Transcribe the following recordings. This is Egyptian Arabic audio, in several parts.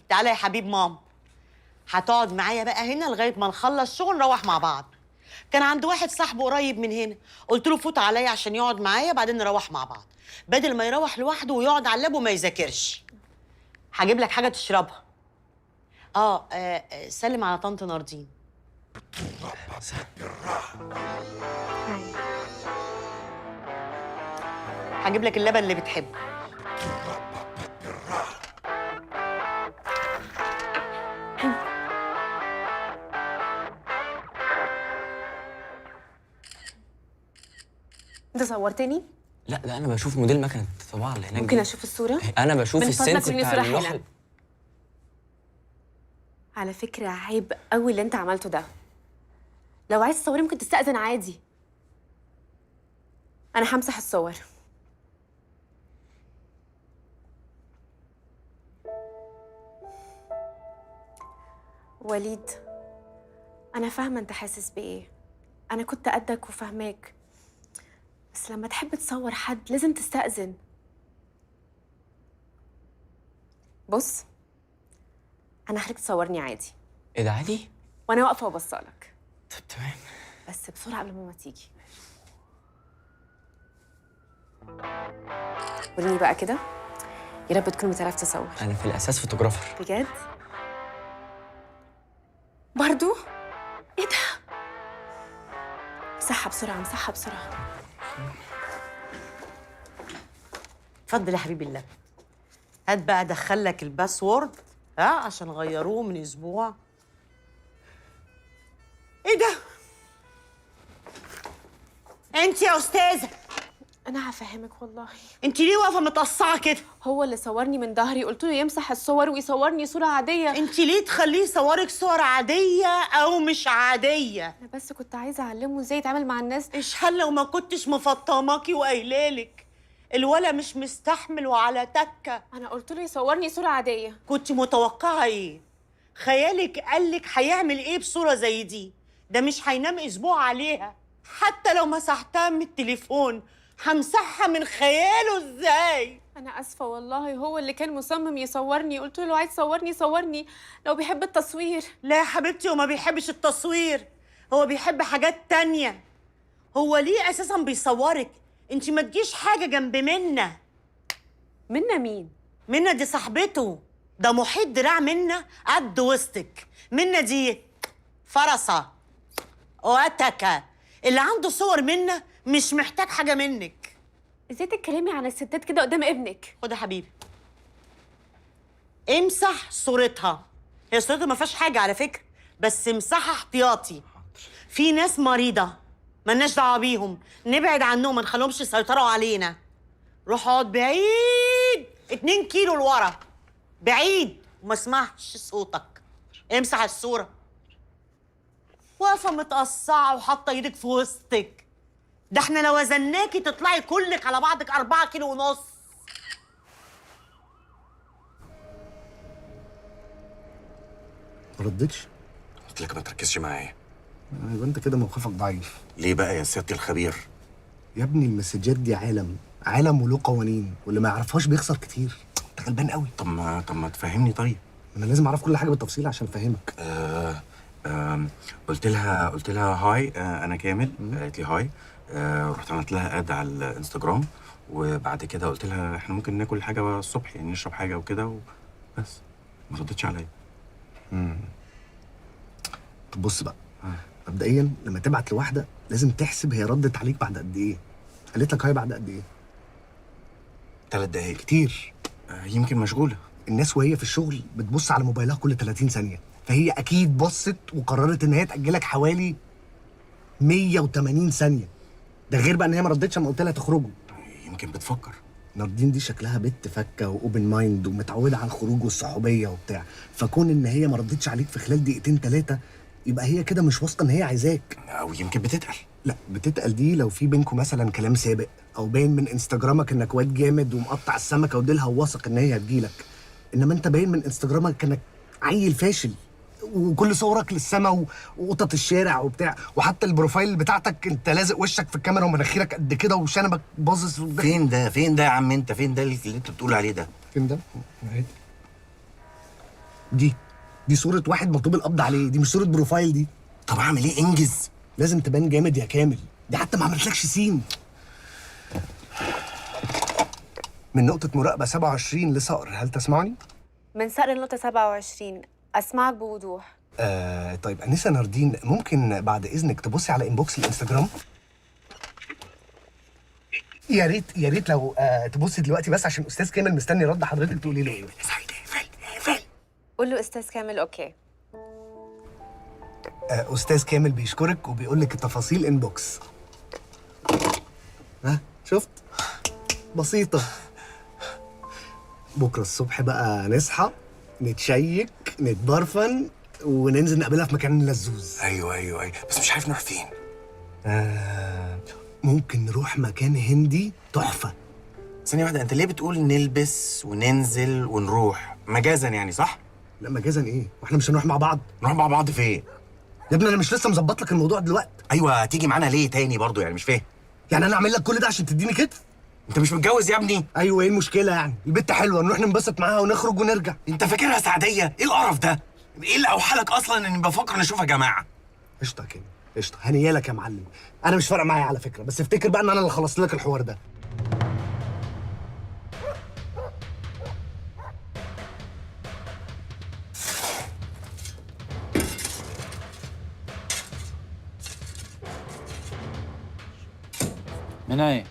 تعالى يا حبيب ماما، هتقعد معايا بقى هنا لغاية ما نخلص شغل نروح مع بعض. كان عند واحد صاحبه قريب من هنا، قلت له فوت عليا عشان يقعد معايا بعدين نروح مع بعض، بدل ما يروح لوحده ويقعد على ال lap وما يذاكرش. هجيب لك حاجة تشربها. سلم على طنط ناردين. هجيب لك اللبن اللي بتحبه. انت صورتني؟ لا ده انا بشوف موديل مكنه الطباعة اللي هناك. ممكن دي. اشوف الصورة؟ انا بشوف من فضلك ال sense وريني بتاع صورة اللوحة. حالا. على فكرة عيب قوي اللي انت عملته ده. لو عايز تصوري ممكن تستأذن عادي. انا همسح الصور. وليد، انا فاهمه انت حاسس بايه. انا كنت قدك وفاهماك، بس لما تحب تصور حد لازم تستأذن. بص، انا هخليك تصورني عادي. ايه ده عادي؟ وانا واقفة وبصلك. طب تمام، بس بسرعة قبل ما تيجي. وريني بقى كده، يا رب تكون بتعرف تصور. انا في الاساس photographer. بجد؟ برضو؟ ايه ده؟ مسحها بسرعة، مسحها بسرعة. اتفضل يا حبيبي اللبن. هات بقى ادخل لك ال password، ها، عشان غيروه من اسبوع. ايه ده؟ انت يا استاذه. انا هفهمك والله. انت ليه واقفة متقصعه كده؟ هو اللي صورني من ظهري، قلت له يمسح الصور ويصورني صوره عادية. انت ليه تخليه يصورك صور عادية او مش عادية؟ انا بس كنت عايزه اعلمه ازاي يتعامل مع الناس. ايش حل لو ما كنتش مفطماكي وقايلالك الولا مش مستحمل وعلى تكه؟ انا قلت له يصورني صوره عادية. كنت متوقعه ايه؟ خيالك قالك هيعمل ايه بصورة زي دي؟ ده مش هينام اسبوع عليها. حتى لو مسحتها من التليفون همسحها من خياله ازاي؟ انا اسفه والله، هو اللي كان مصمم يصورني. قلت له لو عايز تصورني صورني، لو بيحب التصوير. لا يا حبيبتي، هو ما بيحبش التصوير، هو بيحب حاجات تانية. هو ليه اساسا بيصورك؟ انت ما تجيش حاجة جنب منة. منة مين؟ منة دي صاحبته، ده محيط دراع منة قد وسطك. منة دي فرصة واتكه، اللي عنده صور منة مش محتاج حاجة منك. ازاي تتكلمي عن الستات كده قدام ابنك؟ خد يا حبيبي، امسح صورتها. هي صورتها ما فيهاش حاجة على فكرة، بس امسحها احتياطي. في ناس مريضه مالناش دعوه بيهم، نبعد عنهم، ما نخليهمش يسيطروا علينا. روح اقعد بعيد 2 كيلو لورا، بعيد، وما اسمعش صوتك. امسح الصورة. واقفة متقصعه وحاطه ايدك في وسطك. ده احنا لو وزناكي تطلعي كلك على بعضك 4.5 كيلو. ما ردتش؟ قلت لك ما تركزش معايا. يبقى انت كده موقفك ضعيف. ليه بقى يا سيادة الخبير؟ يا ابني المسجات دي عالم، عالم وله قوانين، واللي ما يعرفهاش بيخسر كتير. انت غلبان قوي. طب ما تفهمني. طيب انا لازم اعرف كل حاجة بالتفصيل عشان افهمك. قلت لها hi، انا كامل. قالت لي hi. رحت عملت لها add على الانستجرام، وبعد كده قلت لها احنا ممكن ناكل حاجة الصبح، يعني نشرب حاجة وكده، وبس. ما ردتش عليا. طب بص بقى، مبدئيا لما تبعت لواحدة لازم تحسب هي ردت عليك بعد قد ايه. قالت لك hi بعد قد ايه؟ 3 دقايق. كتير. يمكن مشغولة. الناس وهي في الشغل بتبص على موبايلها كل 30 ثانية، فهي اكيد بصت وقررت ان هي تاجلك حوالي 180 ثانية. ده غير بقى ان هي ما ردتش اما قلت لها تخرجوا. يمكن بتفكر. ناردين دي شكلها بنت فكه و open mind ومتعوده على الخروج والصحوبيه وبتاع، فكون ان هي ما ردتش عليك في خلال دقيقتين 3 يبقى هي كده مش واثقة ان هي عايزاك. او يمكن بتتقل. لا بتتقل دي لو في بينكم مثلا كلام سابق، او باين من انستجرامك انك واد جامد ومقطع السمكة وديلها وواثق ان هي هتجيلك. انما انت باين من انستجرامك انك عيل فاشل، وكل صورك للسما وقطط الشارع وبتاع، وحتى ال profile بتاعتك انت لازق وشك في الكاميرا ومناخيرك قد كده وشنبك باظظ. فين ده؟ فين ده يا عم انت؟ فين ده اللي انت بتقول عليه ده؟ فين ده؟ دي صوره واحد مطلوب القبض عليه، دي مش صوره profile دي. طب اعمل ايه؟ انجز. لازم تبان جامد يا كامل، دي حتى ما عملتلكش seen. من نقطة مراقبة 27 لصقر، هل تسمعني؟ من صقر النقطة 27 أسمعك بوضوح. طيب أنسة ناردين، ممكن بعد إذنك تبصي على inbox الانستجرام؟ يا ريت يا ريت لو تبصي دلوقتي بس عشان أستاذ كامل مستني رد حضرتك تقولي له إيه. سعيد اقفل اقفل. قول له أستاذ كامل okay. أستاذ كامل بيشكرك وبيقول لك التفاصيل inbox. ها شفت؟ بسيطة. بكرة الصبح بقى نصحى نتشيك نتبرفن وننزل نقابلها في مكان لزوز. ايوه ايوه ايوه، بس مش عارف نروح فين. ممكن نروح مكان هندي تحفة. ثانية واحدة، انت ليه بتقول نلبس وننزل ونروح؟ مجازا يعني صح؟ لا مجازا ايه؟ واحنا مش هنروح مع بعض؟ نروح مع بعض فين؟ يا ابني انا مش لسه مظبط لك الموضوع دلوقتي. ايوه تيجي معانا ليه تاني برضو يعني؟ مش فاهم. يعني انا اعمل لك كل ده عشان تديني كتف؟ انت مش متجوز يا ابني؟ ايوه ايه المشكلة يعني؟ البت حلوة، نروح ننبسط معاها ونخرج ونرجع. انت فاكرها سعدية؟ ايه القرف ده؟ ايه اللي اوحلك اصلا اني بفكر نشوفها يا جماعة؟ قشطة يا كامل، قشطة، هنيالك يا معلم. أنا مش فارقة معايا على فكرة، بس افتكر بقى إن أنا اللي خلصت لك الحوار ده. منى ايه؟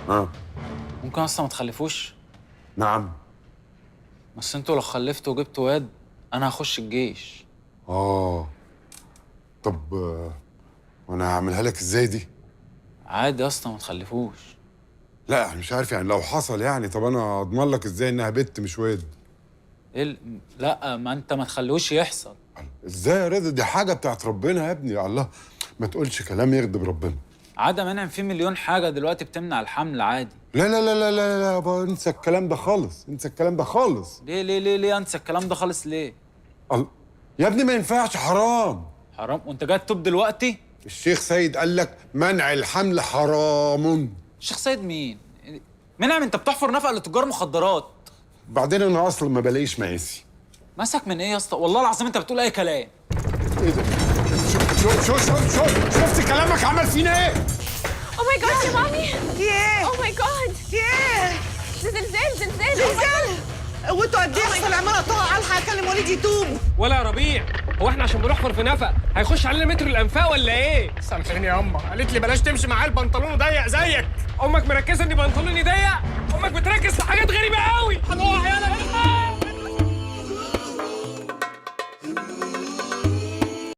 اه ممكن اصلا ما تخلفوش؟ نعم. بس انتوا لو خلفتوا وجبتوا واد انا هخش الجيش. اه طب وانا هعملها لك ازاي دي؟ عادي اصلا ما تخلفوش. لا مش عارف يعني لو حصل يعني، طب انا اضمن لك ازاي انها بنت مش واد؟ ايه لا ما انت ما تخلوش يحصل. ازاي يا رضا؟ دي حاجة بتاعت ربنا يا ابني. الله، ما تقولش كلام يغضب ربنا. عادة منع في مليون حاجة دلوقتي بتمنع الحمل عادي. لا لا لا لا لا لا يابا، انسى الكلام ده خالص، انسى الكلام ده خالص. ليه ليه ليه ليه انسى الكلام ده خالص ليه؟ يا ابني ما ينفعش، حرام. حرام؟ وانت جاي تتوب دلوقتي؟ الشيخ سيد قال لك منع الحمل حرام. الشيخ سيد مين؟ منعم انت بتحفر نفقه لتجار مخدرات. بعدين انا اصلا ما بلاقيش مقاسي. مسك من ايه يا اسطى؟ والله العظيم انت بتقول اي كلام. ايه ده؟ شوف شوف شوف شوف شفت كلامك عمل فينا ايه؟ oh my God يا مامي، في ايه؟ oh my God في ايه؟ زلزال زلزال زلزال؟ وانتوا قد ايه اصل العمارة تقع؟ الحق اكلم وليد يتوب. ولا يا ربيع، هو احنا عشان بنحفر في نفق هيخش علينا متر الانفاق ولا ايه؟ سامحيني يا اما، قالت لي بلاش تمشي معايا البنطلون ضيق زيك. امك مركزه ان بنطلوني ضيق؟ امك بتركز في حاجات غريبة قوي. هنقع يالا.